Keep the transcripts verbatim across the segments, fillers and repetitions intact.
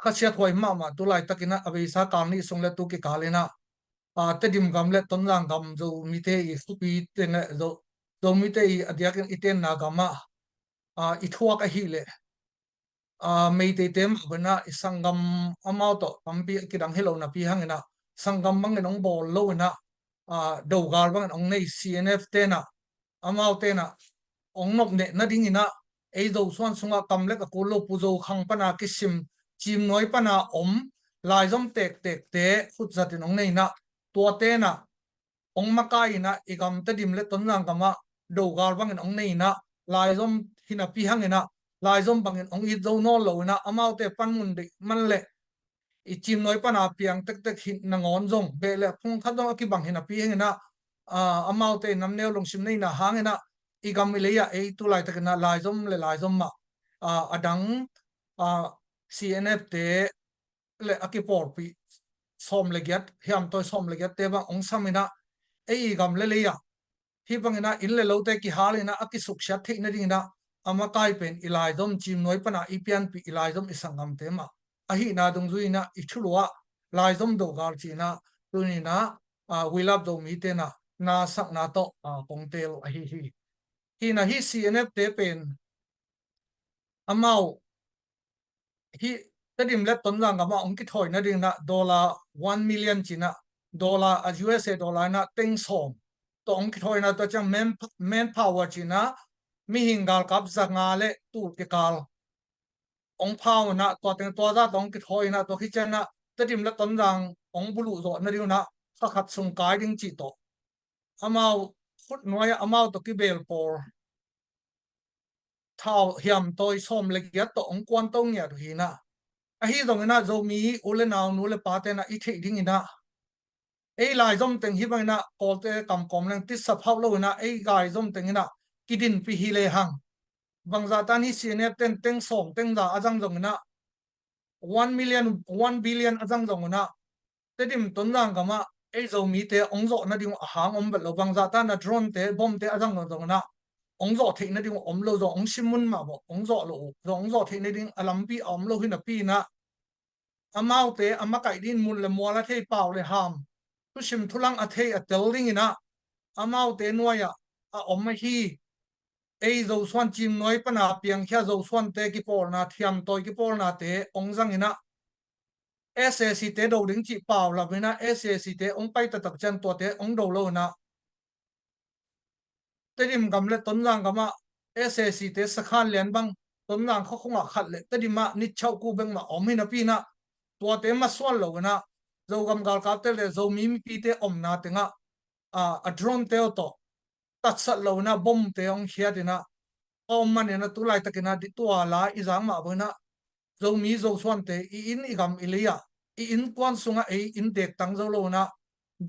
khasiat huai mahmah tu laitakin ah a beisa kal nih sung le tu kikal in ah, a, Tedim gam le Tonzang gam Zomite i khuapi ten le Zo, Zomite i a diakin i tenna gam ah, a, i thuak ahih leh, a, Meiteite mah bangin ah i sanggam amau tawh tampi a kidang hi lo napi hangin ah sanggam bangin hong bawl lo in ah, a, Dogal bangin hong nei C N F ten ah, amaute in ah hong nopneh nadingin ah ei Zosuan sungah kam le ka kul lo Pu Zo Khang pan a kisim Cimnuai pan a om laizom tektekte khutzatin hong nei in ah tuate in ah hong makai in ah i gam Tedim le Tonzang gam ah Dogal bangin hong nei in ah laizom hi napi hangin ah laizom bangin hong it zo nawn lo in ah amaute panmun deih man leh i Cimnuai pan a piang tektek hi nangawn zong beh le phung khat zong a kibang hi napi hangin ah, a, amaute i namneu lungsim neihna hangin ah i gam i lei ah ei tu laitakin ah laizom le laizom mah, a, a dang, a, C N F te le a kipawlpih sawm le giat, hiamtawi sawm le giatte bang hong sam in ah ei i gam le lei ah hih bangin ah inn le lote kihal in ah a kisuksiat theih nadingin ah a makai pen i laizom Cimnuai pan a i pianpih i laizom i sanggamte mah ahihna dungzui in ah i thulu ah laizom Dogal ci in ah tuni in ah, a, We Love Zomite in ah na sakna tawh, a, kong teel ahi hi. Hi in ah hih C N F te pen amau hih Tedim le Tonzang gam ah hong kithawi nadingin ah dollar one million ci in ah dollar, a, U S A dollar in ah teng sawm tawh hong kithawi in ah tua ciang man, manpower ci in ah mihing galkap za nga le tul kikal hong phau in ah tua teng tua zah tawh hong kithawi in ah tua khit ciang ah Tedim le Tonzang hong buluh zawh nadingin ah kha khat sung kai ding cih tawh amau khut nuai ah amau tawh kibel pawl thau hiamtawi sawm le giat tawh hong kuanto ngiat uh hi in ah. Ahi zongin ah Zomi u le nau nu le pate in ah i theih dingin ah ei laizom teng hih bangin ah Kawlte kam kawm leng tisa phauh lo in ah ei laizom teng in ah kidinpih hi lehang bangzah tan hih C N F ten teng sawm teng za a zang zongin ah one million, one billion a zang zongin ah Tedim Tonzang gam ah ei Zomite hong zawh nading uh a hang om vet lo. Bangzah tan a drone te, bomb te a zang zongin ah hong zawh theih nading uh om lo, zawh hong sim mun mah bawh hong zawh lo uh, zawh hong zawh theih nading a lampi a om lo hi napi in ah amaute a makaih dingin mun le mual a thei, pau le ham, thusim thulang a thei a tel dingin ah amaute nuai ah a om ahi ei Zosuan Cimnuai pan a piangkhia Zosuante kipawlna, thiamtawi kipawlnate hong zangin ah S A C te do ding cih pau lam in ah S A C te hong pai taktak ciang tuate hong do lo in ah Tedim gam le Tonzang gam ah S A C te sakhan lian bang Tonzang khuakhung ah khat le Tedim ah nitchauh ku bek mah om hi napi in ah tuate masuan lo in ah Zogam galkapte le Zomi mipite omna teng ah, a, a drone te uh tawh tatsat lo in ah bomb te hong khiat in ah a om man in ah tu laitakin ah di tua la i zang mah bang in ah Zomi Zosuante i inn i gam i lei ah i innkuan sungah ei inn dektang zo lo in ah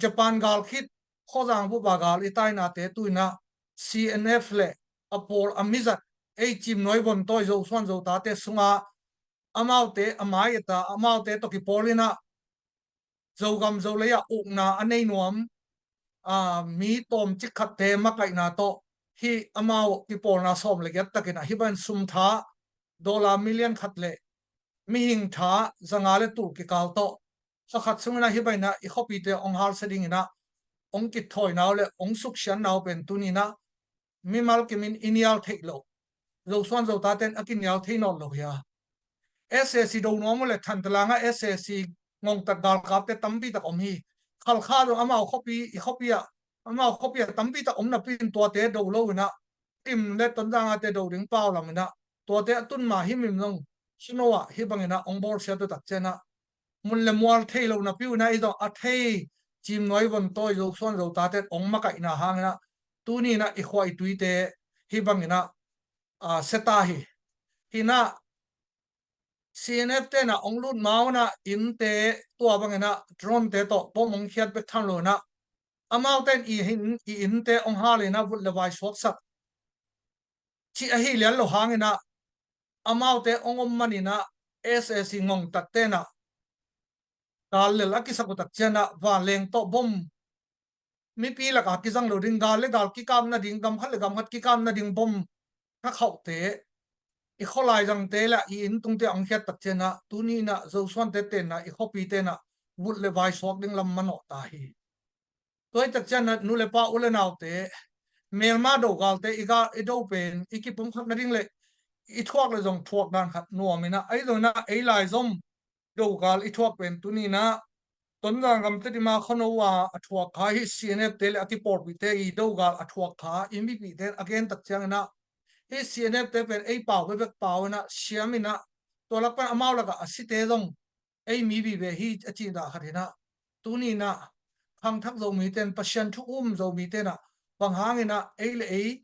Japan gal khit Khawzang bup a gal i tainate tu in ah C N F le a pawl a mizat ei Cimnuai vontawi Zosuan Zotate sungah amaute a mai et a, amaute tawh kipawl in ah Zogam Zolei ah ukna a nei nuam, a, mi tawmcik khatte makaihna tawh hih amau kipawlna sawm le giat takin ah hih bang sum tha dollar million khat le mihing tha za nga le tul kikal tawh kha khat sungin ah hih bang in ah i khuapite hong halsia dingin ah hong kithawi nau le hong suksiat nau pen tuni in ah mimal kimin i nial theih loh, Zosuan Zotaten a kinial thei nawn lo hi a. S A C do nuam uh le Thantlang ah S A C ngongtat galkapte tampi tak om hi. Khalkha zong amau khuapi, i khuapi ah, amau khuapi ah tampi tak om napi in tuate do lo in ah Tedim le Tonzang ah te do ding pau lam in ah tuate a tun ma himhim zong sino ah hih bang in ah hong bawlsiat uh tak ciang ah mun le mual thei lo napi uh in ah i zong a thei Cimnuai vontawi Zosuan Zotaten hong makaihna hangin ah tuni in ah i khua i tuite hih bang in ah, a, sia ta hi. Hi in ah C N F ten ah hong lut ma un ah innte tua bang in ah drone te tawh bomb hong khiat bek tham lo in ah amaute in i inn, i innte hong hal in ah vut le vai suaksak cih ahi lian lo hangin ah amaute hong om man in ah S A C ngongtatte in ah gal lel a kisak uh tak ciang ah vanleng tawh bomb mipi lakah kizang lo ding, gal le gal kikap nading, gam khat le gam khat kikap nading bomb thakhauhte i khualai zangte le i inn tungte a hong khiat tak ciangin ah tuni in ah Zosuante tenna i khuapite in ah vut le vai suak ding lam manawh ta hi. Tua hi tak ciangin ah nu le pa u le naute, melma dogalte i ga i do pen i kipumkhat nading le i thuak le zong thuak dan khat nuam in ah, ahi zongin ah ei laizom dogal i thuak pen tuni in ah Tonzang gam Tedim a khuano a a thuak kha hi C N F te le a kipawlpite i dogal a thuak kha i mipite a gen tak ciangin ah hi C N F te pen ei pau bekbek pau in ah siam in ah tua lak pan amau lakah a site zong ei mi vive hi a cih dah khat in ah tuni in ah khangthak Zomite in Pasian thu um Zomite in ah bang hangin ah ei le ei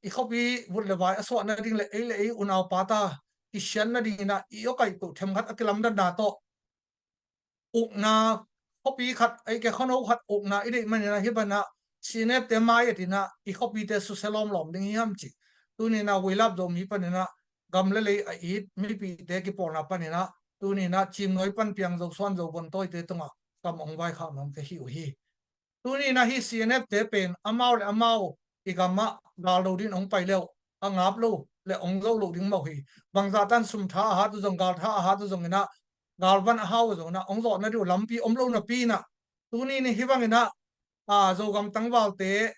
i khuapi vut le vai a suah nading le ei le ei unau pata kisiat nading in ah i awkaih toh themkhat a kilamdanna tawh ukna khuapi khat, ei ke khuano khat ukna i deih manin ah hih bangin ah C N F te mai-et in ah i khuapite susia lawmlawm ding hi hiam cih tuni in ah Huilap Zomi panin ah gam le lei a it mipite kipawlna panin ah tuni in ah Cimnuai pan piang Zosuan Zovon tawite tungah kam hong vaikhak nuam ka hi uh hi. Tuni in ah hih C N F te pen amau le amau i gam ah gal lo ding hong pai le uh a ngap lo le hong zo lo ding mawh hi. Bangzah tan sum tha a hat uh zong gal tha a hat uh zongin ah galvan a hau uh zongin ah hong zawh nading uh lampi om lo napi in ah tuni in hih bangin ah a Zogam tangvalte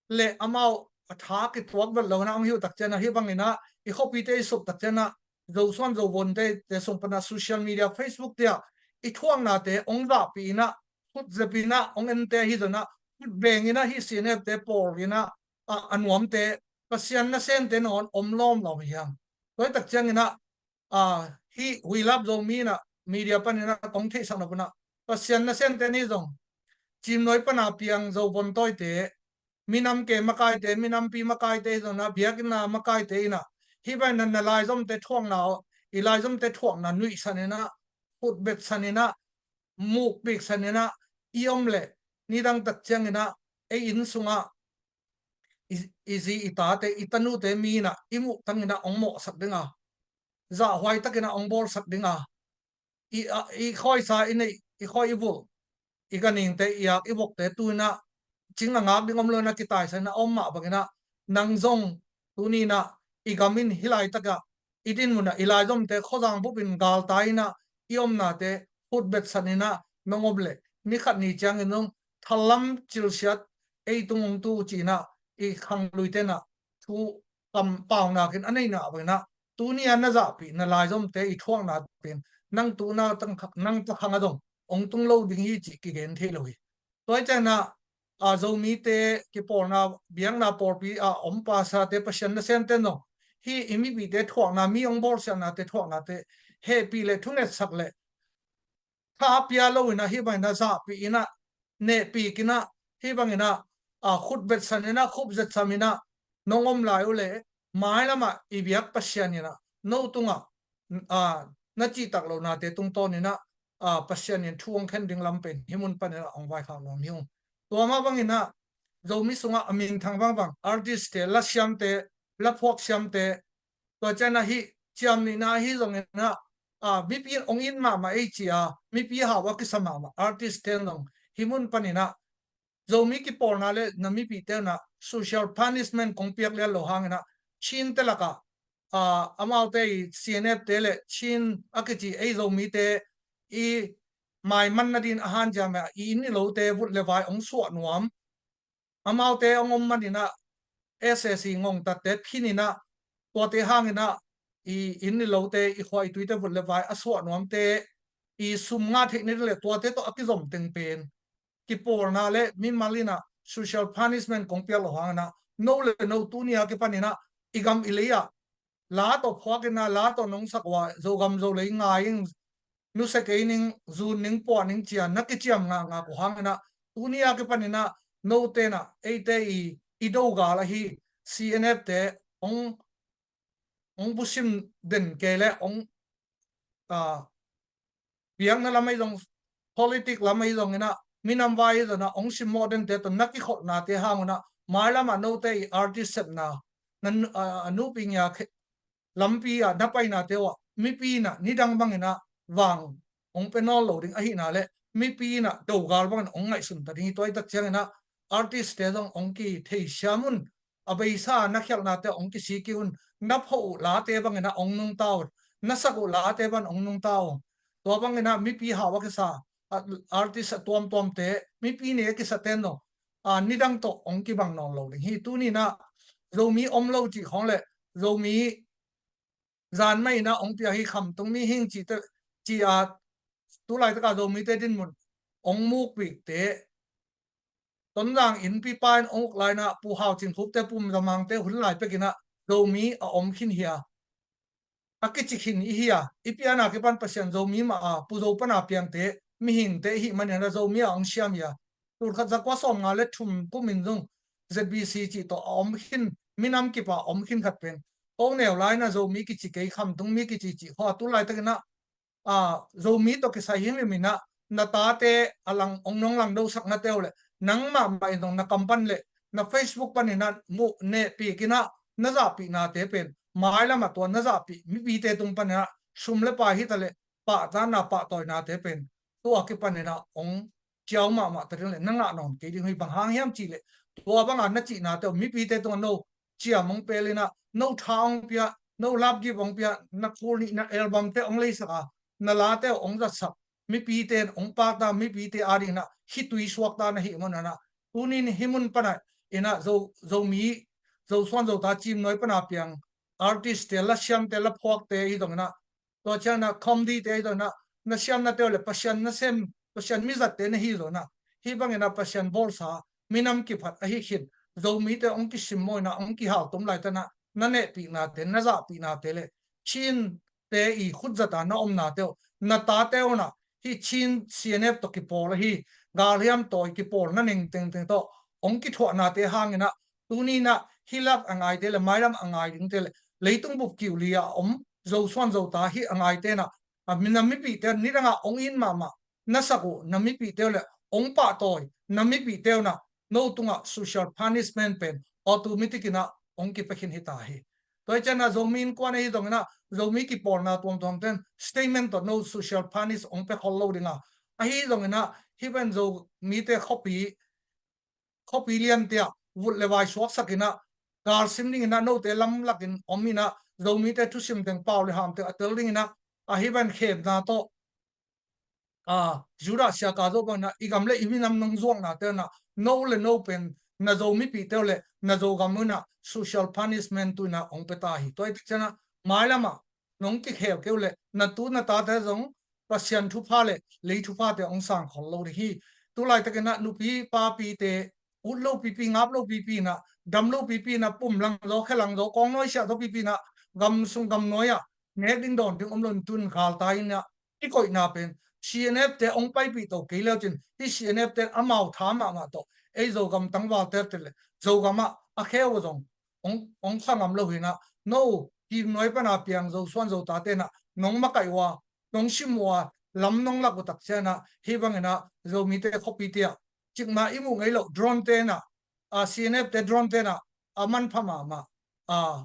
le amau a tha kituak vet lo in ah hong hi uh tak ciangin ah hih bangin ah i khuapite i sup tak ciangin ah Zosuan Zovonte te sung pan ah social media Facebook te ah i thuaknate hong zahpih in ah khut zep in ah hong ente hi zongin ah khut beng in ah hih C N F te pawl in ah a, a nuamte Pasian nasente nawn om lawmlawm hi hang. Tua hi tak ciangin ah a, hih Huilap Zomi in ah media panin ah kong theihsak nop in ah Pasian nasente ni zong Cimnuai pan a piang Zovon tawite minam ke makaite minampi makaite hi zongin ah biakinn a makaite in ah hih bangin ah na laizomte thuakna i laizomte thuakna nuihsan in ah khutbetsan in ah mukpiksan in ah i om le nidang tak ciangin ah ei inn sungah i, i zi i tate i tanute mi in ah i muh tangin ah hong mawhsak ding a zahhuai takin ah hong bawlsak ding a i, a, i khuaisa i neih i khuai i vulh i ganhingte i ak i vokte tu in ah cing a ngak ding om lo in ah kitaisan in ah a om mah bangin ah nang zong tuni in ah i gam in hih laitak ah i dinmun ah i laizomte khuazang bup in galtai in ah i omnate khutbetsan in ah nong om le ni khat ni ciangin zong thalam cilsiat ei tung hong tu ci in ah i khangluite in ah thu kam paunak in a neihna bangin ah tuni a na zahpih na laizomte i thuakna pen nang tuhna tang kha, nang ta khang a zong hong tung lo ding hi cih kigen thei lo hi. Tua hi ciangin ah a Zomite kipawlna biakna pawlpi a om pastorte Pasian nasemte in zong hih i mipite thuakna mi hong bawlsiatnate thuaknate hehpih le thungetsak le tha pia lo in ah hih bangin ah zahpih in ah nehpih in ah hih bangin ah a khutbetsan in ah khupzetsam in ah nong om lai uh le mailam ah i biak Pasian in ah no tungah a na cihtak lohnate tungtawn in ah a Pasian in thu hong khen ding lam pen hih mun panin ah hong vaikhak nuam hi ung. Tua mah bangin ah Zomi sungah a minthang bangbang artistte la siamte la phuak siamte tua ciangin ah hih ciam nihna ahi zongin ah a mipi in hong it mahmah ei ci a mipi hau a kisa mahmah artistte in zong hih mun panin ah Zomi kipawlna le na mipite in ah social punishment kong piak lian lo hangin ah Chinte lakah a amaute i C N F te le Chin a kici ei Zomite i maiman nadin a hanciam ah i inn i lote vut le vai hong suah nuam amaute hong om manin ah S A C ngongtatte phin in ah tuate hangin ah i inn i lote i khua i tuite vut le vai a suah nuamte i sum ngah theih nading le tuate tawh a kizom teng pen kipawlna le mimal in ah social punishment kong piak lo hangin ah no le no tuni a kipan in ah i gam i lei ah la tawh phuak in ah la tawh nong sak uh a Zogam Zolei ngai in nusia kei ning zun ning puah ning ci a na kiciam ngakngak uh hangin ah tuni a kipan in ah note in ah eite i i do gal ahi C N F te hong hong busim den kei le hong a biakna lam ahi zong politic lam ahi zongin ah minam vai ahi zongin ah hong simmawh dente tawh na kikholhnate hangun ah mailam ah note i artist sepna na a nupi ngia lampi ah na painate uh ah mipi in ah nidang bangin ah vang hong pia nawn lo ding ahihna le mipi in ah dogal bangin hong ngaihsun ta ding hi. Tua hi tak ciangin ah artistte zong hong kithei siam un a beisa na khialhnate hong kisik kik un na phawh uh late bangin ah hong nungta un, na sak uh late bang hong nungta un. Tua bangin ah mipi hau a kisa, a, artist a tuamtuamte, mipi nei a kisa ten dong, a, nidang tawh hong kibang nawn lo ding hi. Tuni-in ah Zomi om lo cih khawng le Zomi zan mah in ah hong pia hi, khamtung mihing cihte, ci a, tu laitak a Zomite dinmun hong mukpihte, Tonzang innpipa in hong uk lai-in ah Pu Hau Cin Khup te, Pu Za Mang te hun lai pek in ah Zomi a om khin hi a, a kici khin i hi a, i pian a kipan Pasian Zomi mah a, Pu Zo pan a piangte, mihingte i hih manin ah Zomi a hong siam hi a, tul khat za kua sawmnga le thum kum in zong Z B C cih tawh a om khin, minam kip a om khin khat pen, ko neu lai-in ah Zomi kici kei, khamtung mi kici cih khawng a, tu laitakin ah, a, Zomi tawh kisai himhim in ah na tate a lang, hong nong langdosak na teu le, nangmah mah in zong na kam pan le na Facebook panin ah mu nehpih in ah na zahpihnate pen, mailam ah tua na zahpih mipite tung panin ah sum le pai hi ta le, pahtakna pahtawinate pen tua kipanin ah hong ciau mahmah ta ding le, na ngah nawn kei ding hi. Bang hang hiam cih le, tua bang a na cihnate uh mipite tungah no ciam hong pel in ah, no tha hong pia, no love gift hong pia, na khul nih na album te hong leisak a, na late uh hong zatsak, mipite in hong pakta, mipite ading in ah khitui suakta na hih manin ah, tuni-in hih mun pan ah in ah Zo, Zomi, Zosuan Zota Cimnuai pan a piang artist te, lasiamte, laphuakte hi zongin ah, tua ciangin ah comedy te hi zongin ah, na siamnate uh le Pasian nasem, Pasian mizatte na hi zongin ah, hih bangin ah Pasian bawlsa minam kiphat ahi khin, Zomite hong kisim maw in ah, hong kihaltum laitakin ah na nehpihnate, na zahpihnate le Chin te i khutzat a na omnate uh, na tate un ah hih Chin C N F tawh kipawl ahi, galhiam tawh i kipawlna ning tengteng tawh hong kithuahnate hangin ah, tuni-in ah hih lam a ngaite le mailam a ngai dingte le leitung bup kiu li a om Zosuan Zota hih a ngaite in ah, a, mi, na mipihte nidang a hong it mahmah, na sak uh na mipihte uh le hong pahtawi na mipihte un ah no tungah social punishment pen automatic in ah hong kipia khin hi ta hi. Tua hi ciangin ah Zomi Innkuan ahi zongin ah, Zomi kipawlna tuamtuamte in statement tawh no social punish hong pia khol lo ding a, ahi zongin ah hih pen Zomite khuapi, khuapi liante ah vut le vai suaksak in ah, galsim dingin ah note lamlakin om in ah, Zomite thusim teng, pau le ham teng a tel dingin ah, a, hih pen khemna tawh, a, Judah Siaka Zo bangin ah i gam le i minam nong zuaknate un ah, no le no pen na Zo mipihte uh le na Zogam un ah social punishment tu-in ah hong pia ta hi. Tua hi tak ciangin ah mailam ah nong kikhel kei uh le na tu na tate zong Pasian thupha le lei thuphate hong sang khol lo ding hi. Tu laitakin ah nupi papite ut lo pipi, ngap lo pipi in ah, dam lo pipi in ah, pum lang zaw, khe lang zaw, kawng nawi siah zaw pipi in ah, gam sung gam nuai ah nek ding dawn ding om lo in, tun galtai in ah i koihna pen C N F te hong paipih to kei le uh cin, hih C N F te amau tha mahmah tawh ei Zogam tangvalte te le Zogam ah a kheu uh zong hong, hong kha ngam lo hi in ah, no Cimnuai pan a piang Zosuan Zota te in ah nong makaih uh a, nong sim uh a, lam nong lak uh tak ciangin ah, hih bangin ah Zomite khuapite ah cikmah i muh ngei loh drone te in ah, a, C N F te drone te in ah a manpha mahmah, a,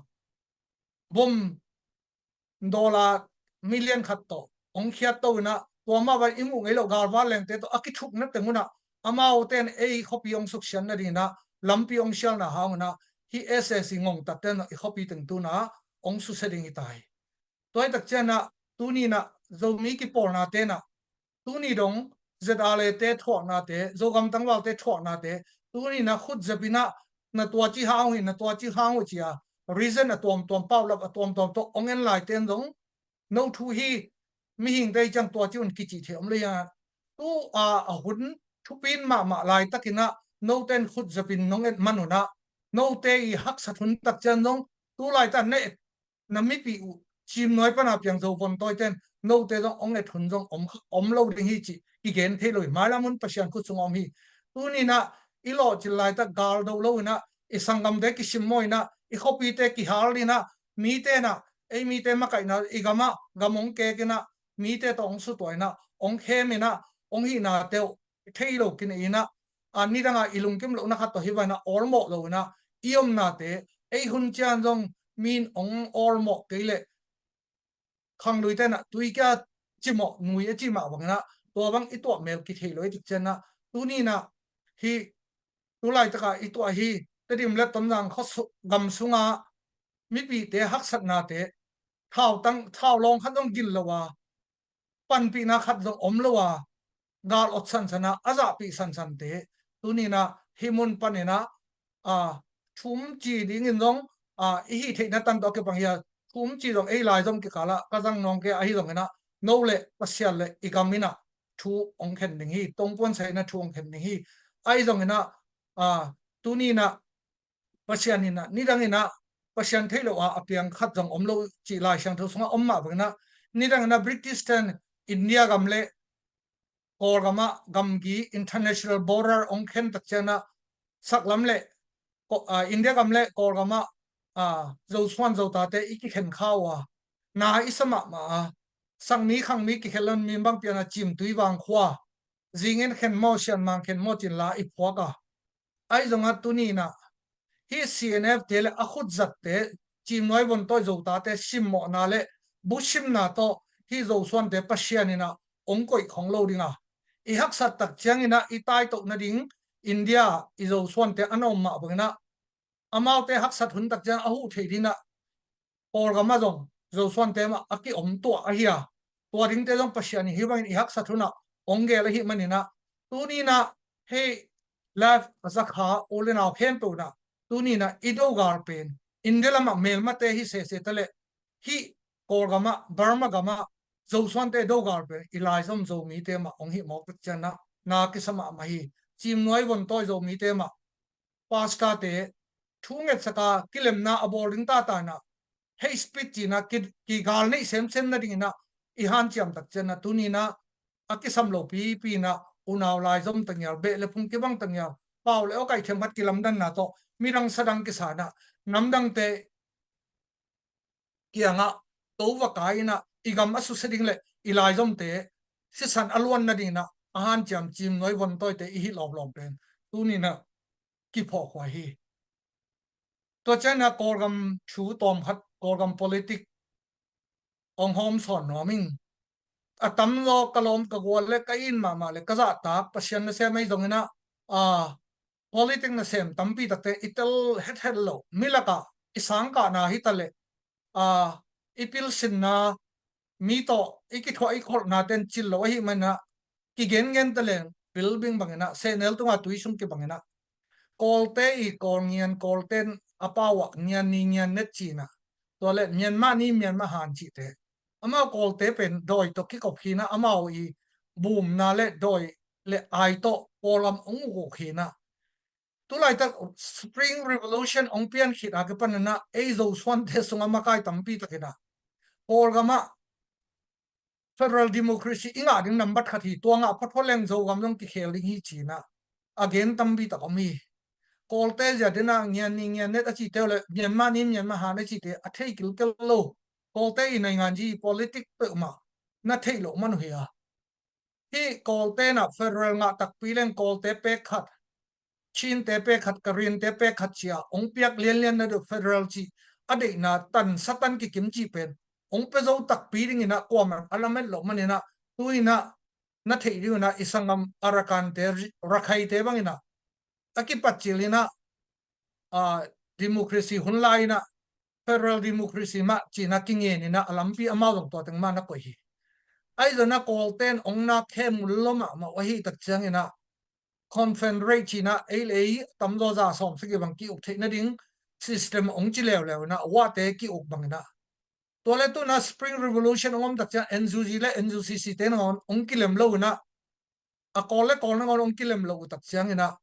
bom dollar million khat tawh hong khiat to in ah, tua mah bang i muh ngei loh galvanlengte tawh a kithukna teng un ah, amaute in ei khuapi hong suksiat nadingin ah lampi hong sialna hang un ah, hih S A C ngongtatte in ah i khuapi teng tu-in ah hong susia ding hi ta hi. Tua hi tak ciangin ah tuni-in ah Zomi kipawlnate in ah, tuni dong Z R A te thuaknate, Zogam tangvalte thuaknate, tuni-in ah khut zepin ah na tuaci hang uh hi, na tuaci hang uh ci a, reason a tuamtuam, paulap a tuamtuam tawh hong en laite in zong, no thu hi, mihingte hi ciang tuaci un kicih thei om lo hi a, tu a, a hun thupin mahmah laitakin ah note in khut zepin nong et man un ah, note i haksat hun tak ciang zong, tu laitak na et na mipih uh Cimnuai pan a piang Zo vontawite in note zong hong et hun zong om, om lo ding hi cih kigen thei lo hi. Mailam hun Pasian khut sungah om hi. Tuni-in ah i lawhcil laitak galdo lo in ah, i sanggamte kisim maw in ah, i khuapite kihal in ah, mite in ah ei mite makaihna, i gam ah gam hong kek in ah, mite tawh hong sutuah in ah, hong khem in ah, hong hihnate uh thei lo kinei in ah, a, nidang a i lungkim lohna khat tawh hih bangin ah awlmawh lo in ah, i omnate ei hun ciang zong mi in hong awlmawh kei leh, khangluite in ah tui kia cimawh nui a cih mah bangin ah, tua bang i tuah mel kithei lo hi. Tik ciangin ah tuni-in ah hih tu laitak a i tuah hi Tedim le Tonzang khua su-, gam sungah mipite haksatnate, thau tang, thau lawng khat zong gin lo a, panpihna khat zong om lo a, gal ot sansan a, a zahpih sansante, tuni-in ah hih mun panin ah, a, thum ci dingin zong, a, i hih theihna tan tawh a kibang hi a, thum ci zong ei lai zong kikal ah ka zang nawng kei a, ahi zongin ah no le Pasian le i gam in ah thu hong khen ding hi, tongpuan sa in ah thu hong khen ding hi. Ahi zongin ah, a, tuni-in ah Pasian in ah, nidang in ah, Pasian theih loh a, a piang khat zong om lo cih Lai Siangtho sungah om mah bangin ah, nidang in ah British ten India gam le Kawlgam ah gamgi international border hong khen tak ciangin ah, saklam le Ko-, a, India gam le Kawlgam ah, a, Zosuan Zotate i kikhen kha uh a, na i sa mahmah a, sakmi khangmi kikhen lo-in mi bang pian a Cimtui Vangkhua, zingin khen maw, sianmang khen maw ci-in la i phuak a. Ahi zongah tuni-in ah hih C N F te le a khutzatte, Cimnuai Vontawi Zotate simmawhna le busimna tawh hih Zosuante Pasian in ah hong koih khong lo ding a, i haksat tak ciangin ah i taitoh nading India i Zosuante a na om mah bangin ah, amaute haksat hun tak ciang a huh theih dingin ah Kawlgam ah zong Zosuante mah a kiom tuah ahi a, tua dingte zong Pasian in hih bangin i haksat hun ah hong gel ahih manin ah, tuni-in ah hih live a za kha u le nau khempeuh in ah, tuni-in ah i dogal pen, India lam ah melmate hi sese ta leh, hih Kawlgam ah, Burma gam ah Zosuante dogal pen i laizom Zomite mah hong hih mawk tak ciangin ah na kisa mahmah hi. Cimnuai Vontawi Zomite mah, pastorte thu ngetsak a, kilemna a bawl ding tata in ah, hate speech ci-in ah ki, kigal neih semsem nadingin ah i hanciam tak ciangin ah, tuni-in ah a kisam lo pipi in ah unau laizom tangial, beh le phung kibang tangial, pau le awkaih themkhat kilamdanna tawh midang sadang kisa in ah, namdangte kiangah to va kai in ah, i gam a susia ding le i laizomte sisan a luan nadingin ah a hanciam Cimnuai Vontawite i hih lawmlawm pen, tuni-in ah kiphawkhuai hi. Tua ciangin ah Kawlgam thu tawmkhat, Kawlgam politic hong hawm sawn nuam ing. A tamzaw ka lawm ka gual le ka it mahmah le ka zahtak Pasian nasem ahi zongin ah, a, politic nasem tampi takte i tel hethet lo, mi lakah i sangkahna hi ta leh, a, i pilsinna, mi tawh i kithuah i kholhna ten cil lo ahih manin ah, kigengen ta leng pilbing bangin ah, sehnel tunga tui sung kibangin ah, Kawlte i Kawl ngian, Kawlte in a pau ah ngian ni ngian net ci-in ah, tua le Myanmar ni Myanmar han cihte, amau Kawlte pen dawi tawh kikop hi-in ah, amau i bumna le dawi le ai tawh Kawlgam hong uk uk hi-in ah, tulaitak Spring Revolution hong pian khit a kipanin ah ei Zosuante sungah makai tampi takin ah, Kawlgam ah federal democracy i ngah ding nambat khat hi, tua ngah photphot leng Zogam zong kikhel ding hi ci-in ah a gen tampi tak om hi. Kawlte zia dena ngian ni ngian net a cite uh le Myanmar ni Myanmar han a cite a thei kilkel lo. Kawlte i naingan zi politic peuhmah na theih loh man uh hi a. Hih Kawlte in ah federal ngah takpi leng Kawlte pek khat, Chinte pek khat, Kariente pek khat ci-a hong piak lianlian na deuh federal cih a deihna tan Satan kikim cih pen hong pia zo takpi dingin ah kuamah a lamet loh manin ah, tu-in ah na theih dingin ah i sanggam Arakante, Rakhaite bangin ah a kipat cil in ah, a, democracy hun lai in ah federal democracy mah ci-in ah kingen in ah a lampi amau zong tua teng mah na koih hi. Ahi zongin ah Kawlte in hong nak khem ngul lo mahmah uh ahih tak ciangin ah, confederate ci-in ah ei le ei tamzaw za sawm sagih bang ki-uk theih nading system hong ci leuleu in ah, uahte ki-uk bangin ah, tua le tu-in ah Spring Revolution hong om tak ciang N U G le N U C C te nangawn hong kilem lo in ah, a Kawl le Kawl nangawn hong kilem lo uh tak ciangin ah,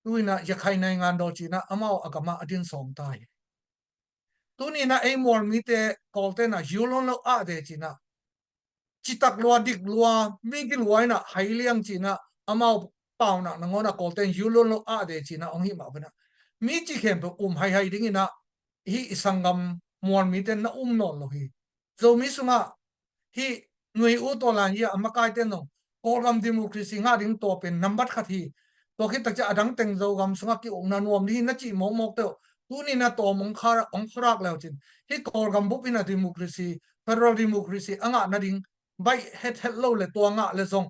tu-in ah Yakhai naingan daw ci-in ah amau a gam ah a din sawm ta hi. Tuni-in ah ei mual mite Kawlte in ah yulon lo ah de ci-in ah, citak lua, dik lua, migi lua in ah hai liang ci-in ah amau paunak nangawn ah Kawlte in yulon lo ah de ci-in ah hong hih mah bangin ah, mi cih khempeuh um haihai dingin ah hih i sanggam mual mite in na um nawn lo hi. Zomi sungah hih Nui U Tawlan hi a, a makaite in zong Kawlgam democracy ngah ding tua pen nambat khat hi. Tua khit tak ciang a dang teng Zogam sungah ki-ukna nuam ding hi na cih mawkmawkte uh, tuni-in ah tawm hong kha, hong kharak leu cin, hih Kawlgam bup in ah democracy, federal democracy a ngah nading baih hethet lo le tua ngah le zong,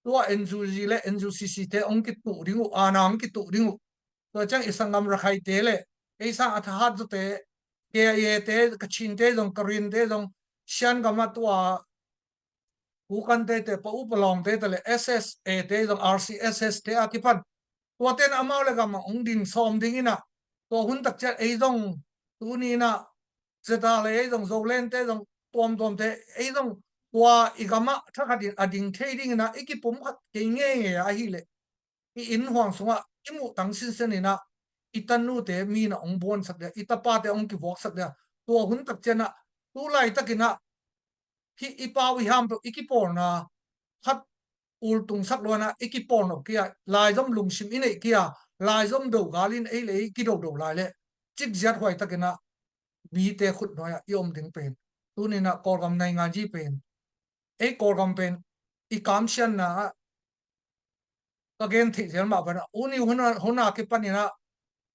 tua N U G le N U C C te hong kituh ding uh, aana hong kituh ding uh. Tua ciang i sanggam Rakhaite le ei sang a thahat zawte K I A te, Kachin te zong, Karen te zong, Shan gam a tua Pu Kan te te, Pa U Pa Lawng te te le S S A te zong, R C S S te a kipan. Tua ten amau le gam a ong ding sawm ding ina, tua hun tak ciat ei zong tuni ina, zeta le ei zong, Zoland te zong, tuamtuam te ei zong, tua i gam a thakhat in a ding thei ding ina, i kipum khat kei ngei ngei a hi le i inn huang sungah i muh tang sinsen ina, i tanute mi na ong buansak dia, i tapate ong kivuaksak dia, tua hun tak ciat ina, tu laitak ina, hi i pau i ham peuh i kipawlna khat ultungsak luana i kipawl nop kia, laizom lungsim i neih kia, laizom do gal in ei le ei kidodo lai le, cik ziat huai tak ina mite khut nuai ah i om ding pen, tuni ina Kawlgam naingan zi pen, ei Kawlgam pen i kamsianna ah ka gen theih zel mah bana, uni huna, huna kipan ina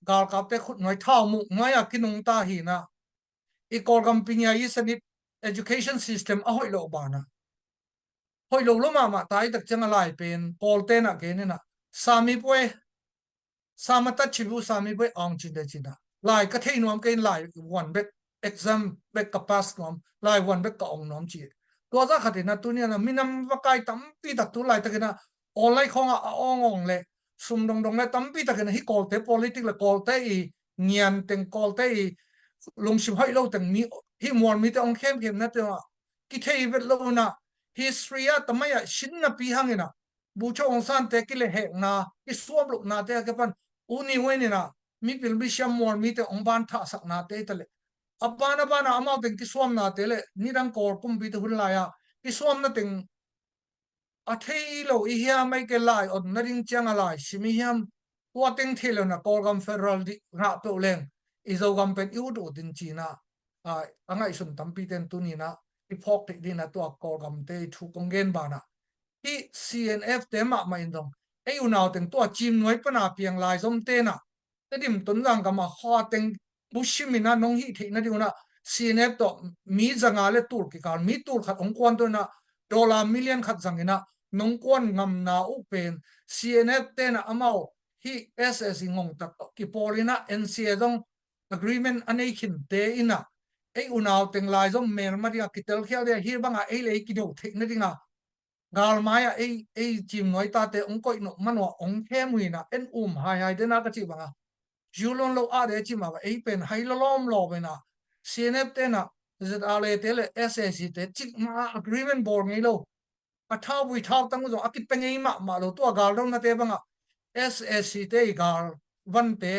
galkapte khut nuai thau muh nuai a kinungta hi ina, i Kawlgam pingia i sanit education system a hoih lo bana, hoih lo lo mahmah tai tak ciang a lai pen Kawlte na gen ina, Sami pue, Samata chibu, Sami pue aung cin de cina, lai ka thei nuam, kei lai vuan bek, exam bek ka pass nuam, lai vuan bek ka ong nuam ci. Tua za khat ina tuni ina minam vakai tampi tak tu laitak ina online khawngah a ong ong le, sum dongdong le tampi tak ina hi Kawlte politic le Kawlte i ngian teng, Kawlte i lungsim hoih lo teng mi, hi mual mite ong khemkhemna tengah kithei vet lo ina, history ah tamai ah sinna pi hang ina, Bogyoke Aung San te kilehekna, kisuamlupna te a kipan, uni wen ina mipil misiam mual mite ong ban thahsakna te ta le, a ban a ban a amau teng kisuamna te le, nidang Kawl kumpi te hun lai a kisuamna teng a thei lo i hiam, ei ke lai on na ding ciang a lai sim i hiam, tua teng thei lo ina Kawlgam federal dih ngah peuh leng i Zogam pen i ut ut in cina, a, a ngaihsun tampi ten tuni ina i phawk theih ding ina tua Kawlgam te i thu kong gen bana, hi C N F te mahmah in zong ei unau teng tua cim nuai pana piang laizom te na, Tedim Tonzang gam a khuateng busim ina nong hih theih nading una C N F tawh mi zanga le tul kikal, mi tul khat hong kuan tawh ina dollar million khat zang ina nong kuan ngamna uh pen C N F te na amau hih S A C ngongtak tawh kipawl ina N C A zong agreement a nei khin te ina ei unau teng laizom melma dinga kitelkhial dinga hi banga ei le ei kido theih nadinga galmai ah ei, ei cim nuai tate hong koih nop manua hong khem uh ina en um haihai dena ka cih banga. Zu lon lo ah de cim ah ei pen hai lolawm lawm ina C N F te na Z R A te le S A C te cikmah agreement bawl ngei lo. A thauvui thautang uh zong a kipia ngei mahmah lo, tua galdonate banga S A C te i gal vante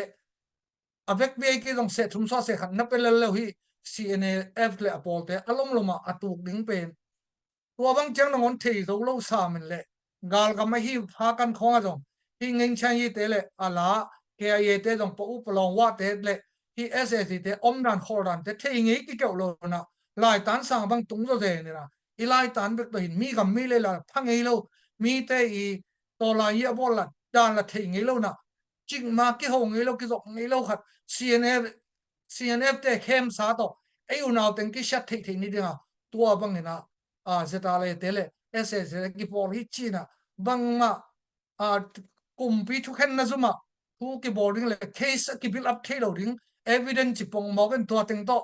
a vek biai kei zong seh thum sua seh khat na pia lel lo hi. C N F le a pawlte a lomlom ah a tuk ding pen tua bang ciang nangawn thei zo lo sam in le galgam ahi pha kan khawng a zong hi Ngengchang hi te le a la K I A te zong pa u pa lawng wah te le hi S A C te omdan khawldan te thei ngei kikeuh lo na laitan sang bang tung zaw zen ina i laitan bek tawh hin mi gam mi le la pha ngei lo, mite i tawlai i a bawl la dan la thei ngei lo na cikma kiho ngei lo, kizop ngei lo khat C N F, C N F te khemsa tawh ei unau teng kisiat theih theih ni dinga tua bang ina Z R A te le S A C te kipawl hi cina bangmah kumpi thukhenna zuma thu kibawl ding le case a kibuild up thei lo ding evidence ci pongmawk in tua teng tawh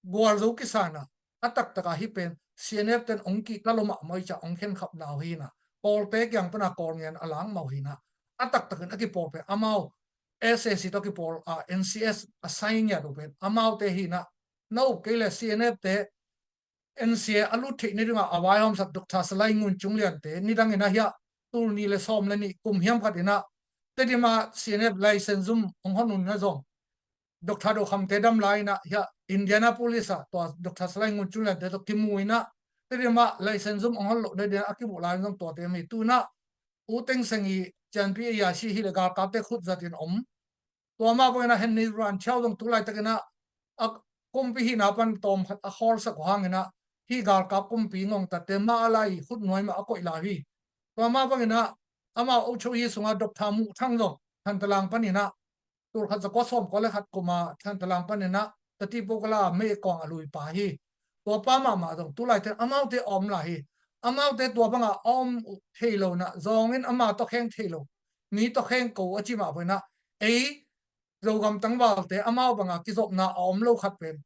gual zo kisana a taktak a hi pen C N F ten ong kihta lo mahmah i ca ong khenkhapna uh hi na, pawlte kiang pana kawl ngen a lang mah uh hi na, a taktak in a kipawl pen amau S A C tawh kipawl a N C S a sai ngiat uh pen amaute hi na, na up kei le C N F te N C A a lut theih ni dinga a vaihawmsak Doctor Salai Ngun Cung Lian te nidang ina hiah tul ni le sawm le nih kum hiam khat ina Tedim a C N F license zum ong hon un na zong Doctor Do Kham te dam lai ina hiah Indianapolis a tua Doctor Salai Ngun Cung Lian te tawh kimu ina Tedim a license zum ong hon loh na ding a kimuh lai zong tuate mi tuna U Thein Sein i cianpi a si hi le galkapte khut zat in om. Tua mah bangin a Henry Ran Chiau zong tu laitak ina a kumpi hihna pan tawm khat a khawlsak uh hang ina hi galkap kumpi ngongtatte mah a lai khut nuai mah a koih lai hi. Tua mah bangin a amau ocho hi sunga Doctor Muh Thang zong Thantlang pan ina tul khat za kua sawm kua le khat kuma Thantlang pan ina tati po kala me kong a lui pa hi. Tua pa mahmah zong tu laite amaute a om lai hi. Amaute tua banga a om thei lo na zawngin ama tawkheng thei lo, mi tawkheng ko a ci mah bangin a ei Zogam tangvalte amau banga kizopna a om lo khat pen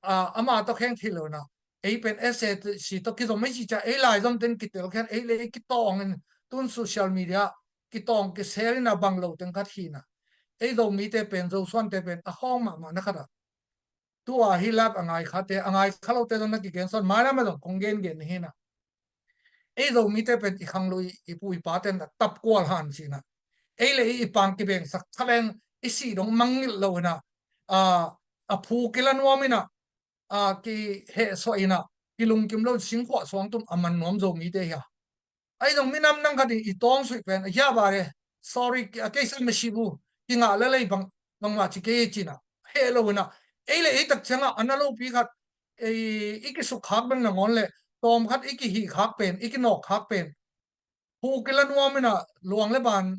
a, ama tawh kheng thei lo ina, ei pen S A C tawh kizom ei ci cia, ei laizom ten kitel khian ei le ei kitawng in, tun social media kitawng kisel ina bang lo teng khat hi ina. Ei Zomite pen, Zosuante pen a khawng mahmah na khat a, tua hi lak a ngai khate, a ngai kha lote zong na kigen sawn, mailam a zong kong gengen hi ina. Ei Zomite pen i khanglo i, i pu i pa ten a tapkual han ci ina. Ei le ei i pang kibengsak kha leng i sih dong mangngilh lo ina, a, a phu kila nuam ina, a, kihehsuah ina, kilungkim lo in singkhuah suangtum a man nuam Zomite hi a. Ahi zong minam nang khat in i tawng suih pen, a, ya bare, sorry, a keisa masibu, kingah le lei bang, bangmah ci kei ci ina. Heh lo ina, ei le ei tak ciangah a na lopi khat, ei, i kisuk khak beng nangawn le, tawm khat i kihih khak pen, i kinawk khak pen, phu kila nuam ina, luang le ban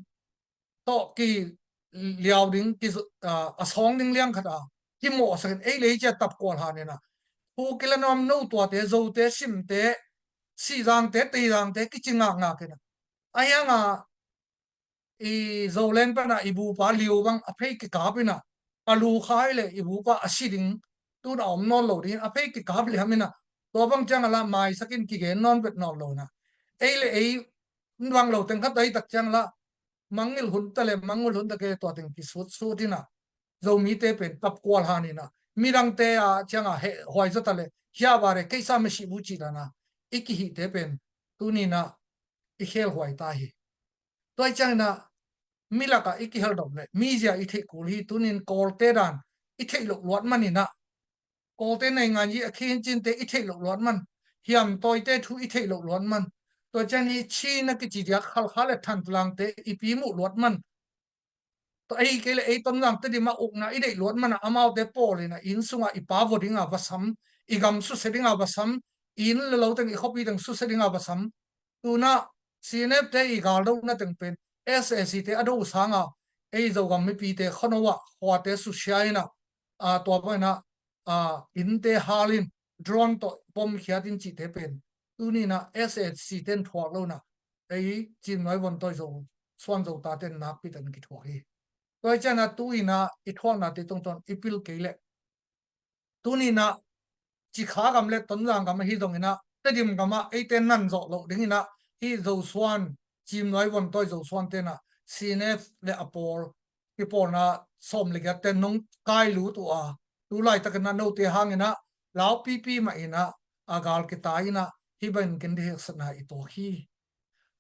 tawh kiliau ding, ki, a, a sawng ding liang khat a, kimawhsak in ei le ei cia tapkual han ina. Phu kila nuam, no tuate, Zote, Simte, Sihzangte, Teizangte kici ngakngak ina. Ahi hanga i Zoland pana i bupa Liu bang a phei kikap ina, a lu kha hi le i bupa a si ding, tun a om nawn lo ding, a phei kikap liam ina. Tua bang ciang a la maisak in kigen nawn bet nawn lo ina. Ei le ei bang lo teng khat a hi tak ciang la, mangngilh hun ta le, mangngilh hun ta kei le tua teng kisutsut ina. Zomite pen tapkual han ina, midangte a cianga heh huai zaw ta le, hia bare, keisa masibu ci dan a i kihihte pen tuni ina i khelhuai ta hi. Tua hi ciang ina, mi lakah i kiheldop le, mizia i theih kul hi. Tunin Kawlte dan i theih loh luat man ina, Kawlte naingan yi a khincinte i theih loh luat man, hiam tawite thu i theih loh luat man. Tua ciang hi Chin a kici diak Halkha le Thantlang te i pi muh luat man. Tua ahi kei le ei Tonzang Tedim a ukna i deih luat man a, amaute pawl ina inn sunga i pa vua dinga va sam, i gam susia dinga va sam, i inn le lo teng, i khuapi teng susia dinga va sam. Tuna C N F te i galdo na teng pen S A C te a do sanga ei Zogam mipite khuano ah khuate susia ina, a, tua bang ina, a, innte hal in, drone tawh bom khiat in cihte pen tuni ina S A C ten thuak lo ina, ei Cimnuai Vontawi Zosuan Zota ten nakpi ten kithuak hi. Tua hi ciang ina tu ina i thuaknate tungtawn i pil kei le, tuni ina Cikha gam le Tonzang gam ahi zong ina, Tedim gam ah eite nan zawh loh ding ina, hi Zosuan, Cimnuai Vontawi Zosuan te ina C N F le a pawl, i pawlna sawm le giat te nong kai lut uh a, tu laitak ina note hang ina laupipi mah ina a gal kitai ina, hi bang in kin dihek satna i tuak hi.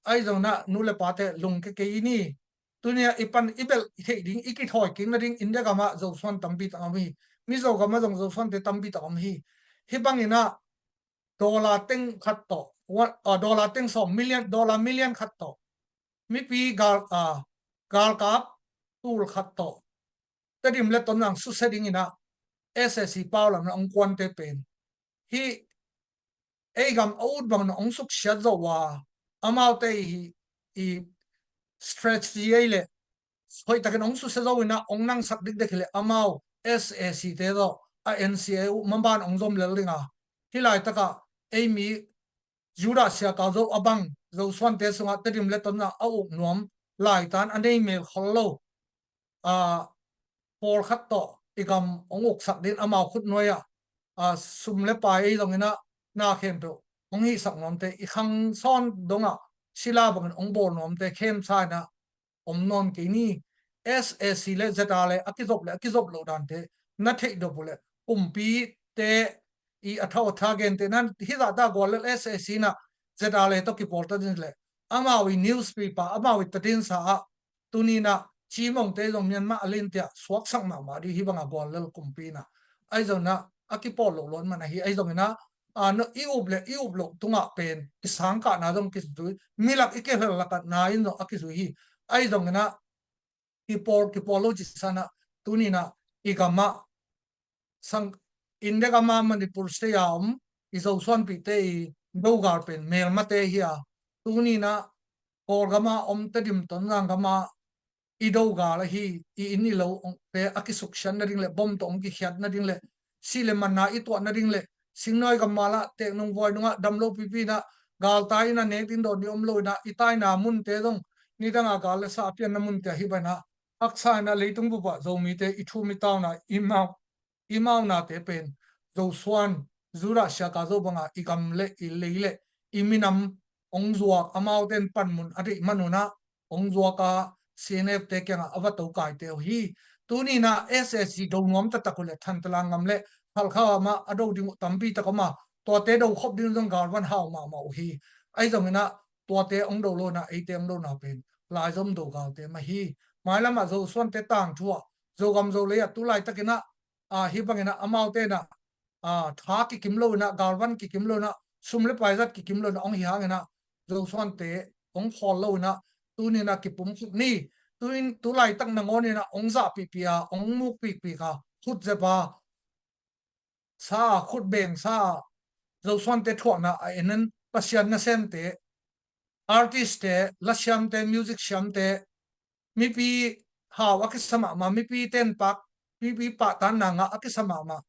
Ahi zong ina nu le pate lungke kei ni. Tuni a i pan i belh i theih ding, i kithawi kik nading India gam ah Zosuan tampi tak om hi. Mizo gam ah zong Zosuante tampi tak om hi. Hi bang ina dollar teng khat tawh, wa-, ah, dollar teng sawm, million, dollar million khat tawh mipi gal, ah, galkap tul khat tawh Tedim le Tonzang susia ding ina S A C pau lam ina hong kuante pen hi, ei gam a ut bang ina hong suksiat zo uh a, amaute i, i strategy ei le hoih takin hong susia zo ina hong nangsak dikdek hi le amau S A C te tawh a N C A uh maban hong zom lel ding a, hi laitak ah ei mi Judah siakau zo a bang Zosuante sungah Tedim le Tonzang a uk nuam laitan a nei mel khol lo, a, pawlkhat tawh i gam hong uksak ding, amau khutnuai ah, a, sum le pai ei zong ina na khempeuh hong hihsak nuamte, i khang sawn dong ah sila bangin hong bawl nuamte khemsa ina om nawn kei ni. S A C le Z R le a kizop le a kizop loh dante na theih dop uh le, kumpite i a thau a tha gente na hi zahta gual le S A C ina Z R le tawh kipawl ta ding le, amau i newspaper, amau i tadinsa ah tuni ina Cimongte zong Myanmar a len tia suaksak mahmah ding hi banga gual lel kumpi ina. Ahi zong ina a kipawl loh luat man ahi, ahi zong ina, a, no, i up le i up loh tungah pen i sangkahna zong kizui, milak i kihel lakatna in zong a kizui hi. Ahi zong ina kipawl, kipawl lo ci sa ina, tuni ina i gam ah sang, India gam ah Manipur state a om i Zosuanpihte i dogal pen melmate hi a, tuni ina Kawlgam ah om Tedim Tonzang gam ah i dogal ahi, i inn i lo te a kisuksiat nading le, bom tawh hong kikhiat nading le, si le manna i tuah nading le, Singnawi gam ah la teknung vuai nungah damlo pipi ina galtai ina nek ding dawn ding om lo ina, i taina munte zong nidanga gal le sa a pianna munte ahi bang ina, haksa ina leitung bup ah Zomite i thum i tauna i mau, i maunate pen Zosuan, Judah Siaka Zo banga i gam le i lei le i minam hong zuak, amaute in panmun a deih manun ah hong zuak a, C N F te kiangah a va to kaite uh hi. Tuni in ah S A C do nuam taktak uh leh Thantlang gam le Halkha gam ah a do ding uh tampi tak om a, tuate do khop ding zong galvan hau mahmah uh hi. Ahi zongin ah tuate hong do lo in ah eite hong dona pen laizom do galte mah hi. Mailam ah Zosuante tangthu ah, Zogam Zolei ah tu laitakin ah, ah, hih bangin ah amaute in ah, ah, tha kikim lo in ah, galvan kikim lo in ah, sum le paizat kikim lo in ah hong hi hangin ah Zosuante hong khawl lo in ah tuni in ah kipumkhat ni. Tu in tu laitak nangawnin ah hong zahpihpih a, hong mukpihpih a, khut zep a, sa a, khut beng sa a, Zosuante thuakna a en in Pasian nasemte, artist te, lasiamte, music siamte, mipi hau a kisa mahmah, mipi tenpak, mipi pahtanna ngah a kisa mahmah,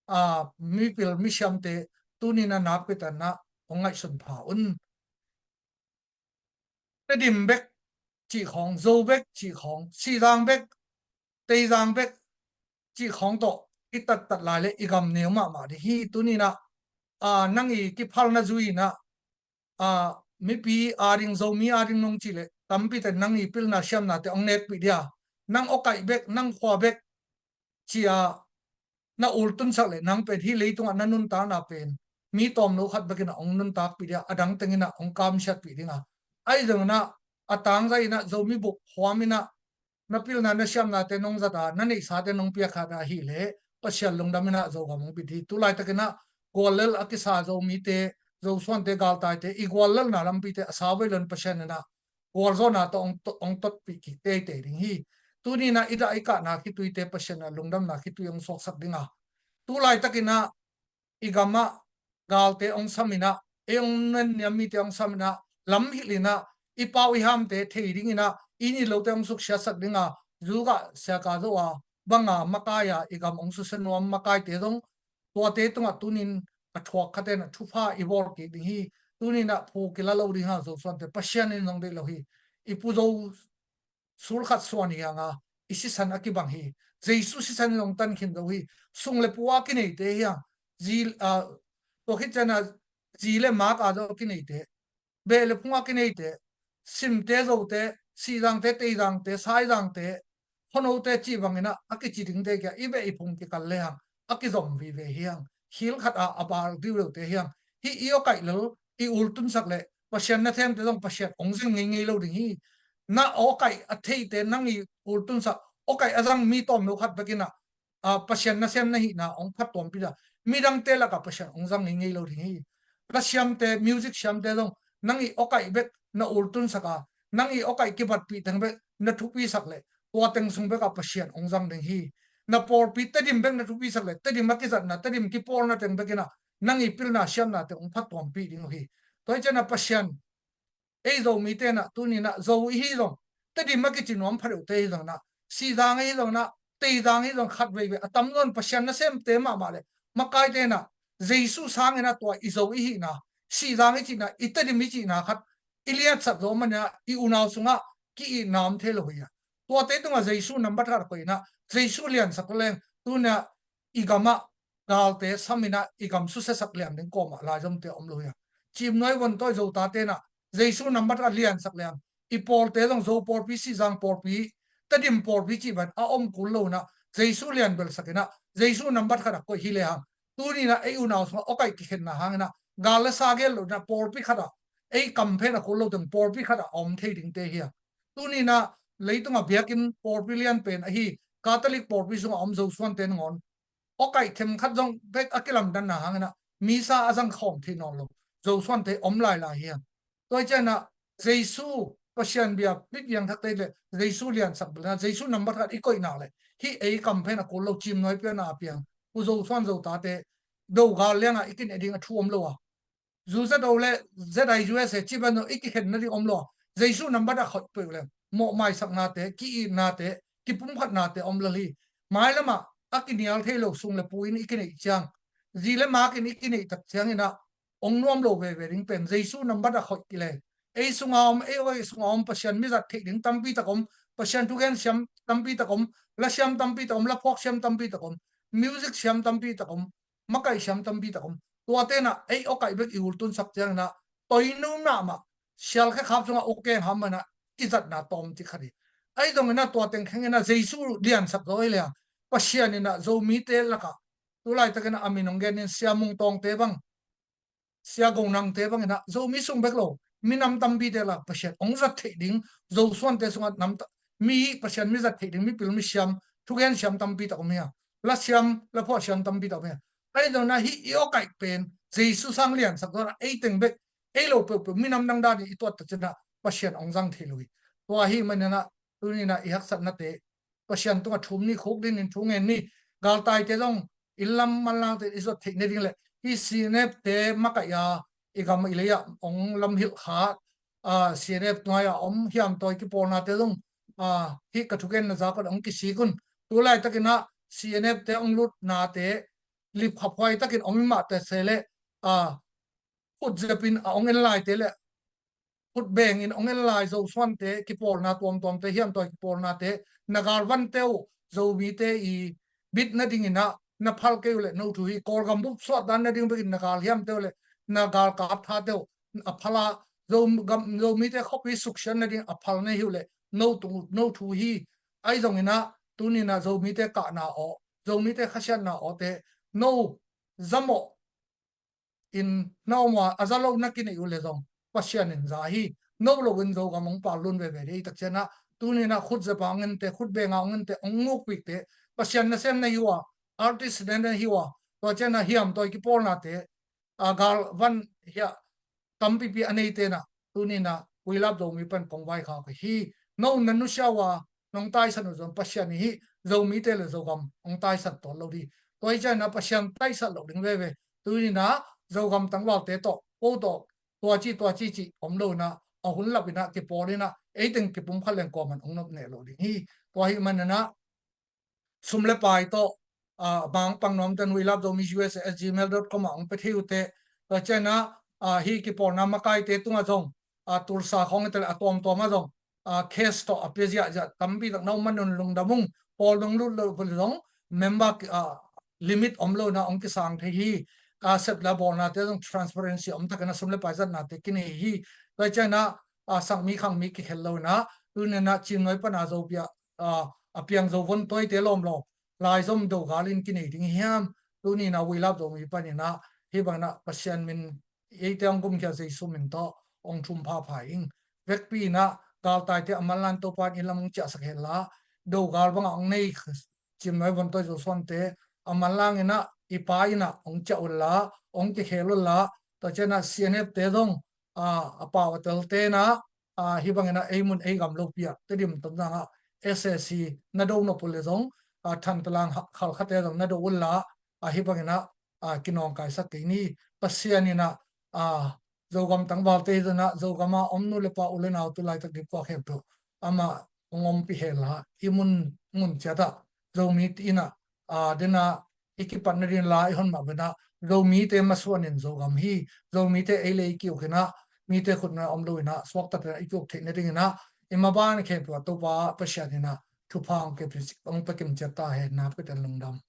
a, mipil misiamte tuni in ah nakpi takin ah hong ngaihsun pha un. Tedim bek cih khawng, Zo bek cih khawng, Sihzang bek, Teizang bek cih khawng tawh i tattat lai leh i gam neu mahmah ding hi. Tuni in ah, a, nang i kiphalna zui in ah, a, mipi ading, Zomi ading nong cih leh tampi tak nang i pilna siamnate hong nekpih ding a, nang awkaih bek, nang khua bek ci a na ultunsak leh nang pen hih leitungah na nuntakna pen mi tawmno khat bekin ah hong nuntakpih ding a, a dang tengin ah hong kamsiatpih ding a. Ahi zongin ah a tangzai in ah Zomi bup huam in ah na pilna na siamnate nong zat a, na neihsate nong piakkhiat a ahih leh Pasian lungdam in ah Zogam hong bit hi. Tu laitakin ah guallel a kisa Zomite, Zosuante, galtaite i guallelna lampite a sau vei lo in Pasian in ah gualzawhna tawh hong to-, hong totpih kik teitei ding hi. Tuni in ah i dah i kahna khituite Pasian in ah lungdamna khitui hong suaksak ding a, tu laitakin ah i gam ah galte hong sam in ah, ei hong nenniam mite hong sam in ah, lam hilh in ah, i pau i hamte thei dingin ah, i inn i lote hong suksiatsak ding a, Judah Siaka Zo a banga makai a i gam hong susia nuam makaite zong tuate tungah tuni in a thuak khaten ah thupha i bawl kik ding hi. Tuni in ah phu kila lo ding a, Zosuante, Pasian in zong deih lo hi. I Pu Zo sulkhat suan hi hang a, i sisan a kibang hi. Jesu sisan in hong tan khin zo hi. Sung le pu a kineite hi hang. Zi, a, tua khit ciangin ah zi le mak a zong kineite, beh le phung a kineite, Simte, Zote, Sihzangte, Teizangte, Saizangte, Khuanote cih bangin ah a kici dingte kiang i beh i phung kikal le hang a kizom vive hi hang. Khil khat a a bal diudeute hi hang. Hih i awkaih lel, i ultunsak leh Pasian nasemte zong Pasian hong zang ngeingei lo ding hi. Na awkaih a theite nang i ultunsak, awkaih a zang mi tawmno khat bekin ah, a, Pasian nasem na hihna hong phattuampih ding a, midangte lakah Pasian hong zang ngeingei lo ding hi. Lasiamte, music siamte zong nang i awkaih bek na ultunsak a, nang i awkaih kibatpih teng bek na thupisak leh tua teng sung bekah Pasian hong zang ding hi. Na pawlpi Tedim bek na thupisak leh Tedim a kizatna, Tedim kipawlna teng bekin ah nang i pilna siamnate hong phattuampih ding uh hi. Tua hi ciangin ah Pasian, ei Zomite in ah tuni in ah Zo i hi zong, Tedim a kici nuam pha deuhte hi zongin ah, Sihzang i hi zongin ah, Teizang i hi zong, khat veivei a tamzaw in Pasian nasemte mahmah leh makaite in ah Jesu sangin ah tua i Zo i hihna, Sihzang i cihna, i Tedim i cihna khat i liatsak zo manin ah i unau sungah ki-itna om thei lo hi a. Tuate tungah Jesu nambat khat a koih in ah Jesu liansak leng tuni in ah i gam ah galte sam in ah i gam susiasak lian ding kawmah laizomte om lo hi a. Cimnuai, Vontawi, Zotate in ah Jesu nambat khat liansak lian, i pawlte zong Zo pawlpi, Sihzang pawlpi, Tedim pawlpi cih bang a om kul lo in ah Jesu lianbelsak in ah Jesu nambat khat a koih hi le hang, tuni in ah ei unau sungah awkaih kikhenna hangin ah gal le sa gel lo in ah pawlpi khat ah ei kam phen a kul lo teng pawlpi khat ah a om thei dingte hi a. Tuni in ah leitungah biakinn pawlpi lian pen ahi Catholic pawlpi sungah a om Zosuante nangawn awkaih themkhat zong bek a kilamdanna hangin ah misa a zang khawm thei nawn lo Zosuante om lailai hi a. Tua hi ciangin ah Jesu, Pasian bia, mi piangthakte le Jesu liansak bel in ah Jesu nambat khat i koih nak leh hih ei kam phen a kul lo Cimnuai pianna a piang Pu Zosuan, Zotate do gal liangah i kineh ding a thu om lo a, Zu Zo le Z I U S A cih bang zong i kikhen nading om lo a, Jesu nambat a khoih peuh leng mawhmaisaknate, ki-itnate, kipumkhatnate om lel hi. Mailamah a kinial thei lo sung le pu in i kineih ciang, zi le mak in i kineih tak ciangin ah hong nuam lo veve ding pen Jesu nambat a khoih kileng. Ei sunga om, ei awkaih sunga om Pasian mizat theih ding tampi tak om, Pasian thugen siam tampi tak om, la siam tampi tak om, la phuak siam tampi tak om, music siam tampi tak om, makaih siam tampi tak om. Tuate inah ei awkaih bek i ultunsak ciang inah toinu mahmah, sialkhe khap sungah ukeng ham manah i zatna tawm cik khat hi. Ahi zong inah tua teng kheng inah Jesu liansak zaw hi leh Pasian inah Zomite lakah tu laitakin a min hong genin Sia Mung Tawngte bang, Sia Go Nangte bang inah Zomi sung bek lo, minam tampite la Pasian hong zat theih ding, Zosuante sungah nam ta-, mi Pasian mi zat theih ding, mipil misiam, thugen siam tampi tak om hi a, la siam, la phuah siam tampi tak om hi a. Ahi zong inah hih i awkaih pen Jesu sang liansak zaw inah ei teng bek, ei lo peuhpeuh minam dangdan i tuat tak ciangah Pasian hong zang thei lo hi. Tua ahih maninah tuni inah i haksatnate Pasian tungah thum ni, khuk dinin thu ngen ni. Galtaite zong inn lam manlangte i zuat theih nading le hih C N F te makaih a i gam i lei ah hong lamhilh khat, a, C N F tungai a om hiamtawi kipawlnate zong, a, hih ka thugenna zak un hong kisik un. Tu laitakinah C N F te hong lutnate lipkhaphuai takin om i mah teh se le, a, khut zepin a hong en laite le khut bengin hong en lai Zosuante kipawlna tuamtuamte, hiamtawi kipawlnate, na galvante uh Zomite i bit nadinginah na phal kei uh le no thu hi. Kawlgam bup suahdan nading bekin na galhiamte uh le na galkap thate uh a phal a, Zo-, gam-, Zomite khuapi suksiat nading a phal na hi uh le no thu, no thu hi. Ahi zonginah tuninah Zomite kahna aw, Zomite khasiatna awte no zamawh in na om a, a za lo na kineih uh le zong Pasian in za hi. No loin Zogam hong pallun veve dei tak cianah tuninah khut zepa hong ente, khut benga hong ente, hong ngukpikte Pasian nasem na hi uh a, artist na na hi uh a, tua cianah hiamtawi kipawlnate, a, galvan hiah tampipi a neite inah tuninah We Love Zomi pan kong vaikhak hi. No na nusia uh a, nong taisan uh zong Pasian hi. Zomite le Zogam hong taisan tawn lo dih. Tua hi cianah Pasian taisan lo ding veve. Tuninah Zogam tangvalte tawh, ko tawh, tua ci, tua ci ci om lo inah, a hun lap inah, kipawl inah, ei teng kipumkhat leng kuaman hong nop neh lo ding hi. Tua ahih maninah sum le pai tawh, a, bang pang nuamten We Love Zomi U S A at gmail dot com ah hong pia thei uh teh. Tua cianah, a, hih kipawlna makaite tungah zong, a, Tulsa khawng hi teh le a tuamtuam ah zong, a, cash tawh a pia ziahziah tampi tak na om manun lungdam ung. Pawl dong lut lo pun zong member, a, limit om lo inah hong kisang thei hi. A, sep le bawlnate zong transparency om takin a sum le pai zatnate kinei hi. Tua cianah, a, sakmi khangmi kikhel lo inah tuninah Cimnuai pana Zopia, a, a piang Zo von tawite lawm lo laizom do galin kinei ding hiam? Tuninah We Love Zomi paninah hih banginah Pasian min, eite hong gumkhia Jesu min tawh hong thum phapha ing. Vekpi inah galtaite a manlan Topa in lam hong ciahsak hen la, do gal bangah hong nei Cimnuai vontawi Zosuante a manlang inah i pa inah hong ciah unla, hong kikhel unla, tua cianah C N F te zong, a, a pau a telte inah, a, hih banginah ei mun ei gam lopi ah Tedim Tonzang ah S A C na do nop uh le zong, a, Thantlang ha-, Khalkhate zong na do unla, a, hih banginah, a, kinawngkaisak kei ni. Pasian inah, a, Zogam tangvalte hi zong inah Zogam a om nu le pa u le nau tu laitak dipkua khempeuh amah hong ompih hen la, i mun mun ciatah Zomi inah, a, denah i kipat nading la i hon mah banah Zomite masuanin Zogam hi. Zomite ei le ei kiuk inah, mite khutna om lo inah suaktatin i kiuk theih nadinginah i maban khempeuh ah Topa Pasian inah thupha hong pia kim ciat ta hen. Na peten lungdam.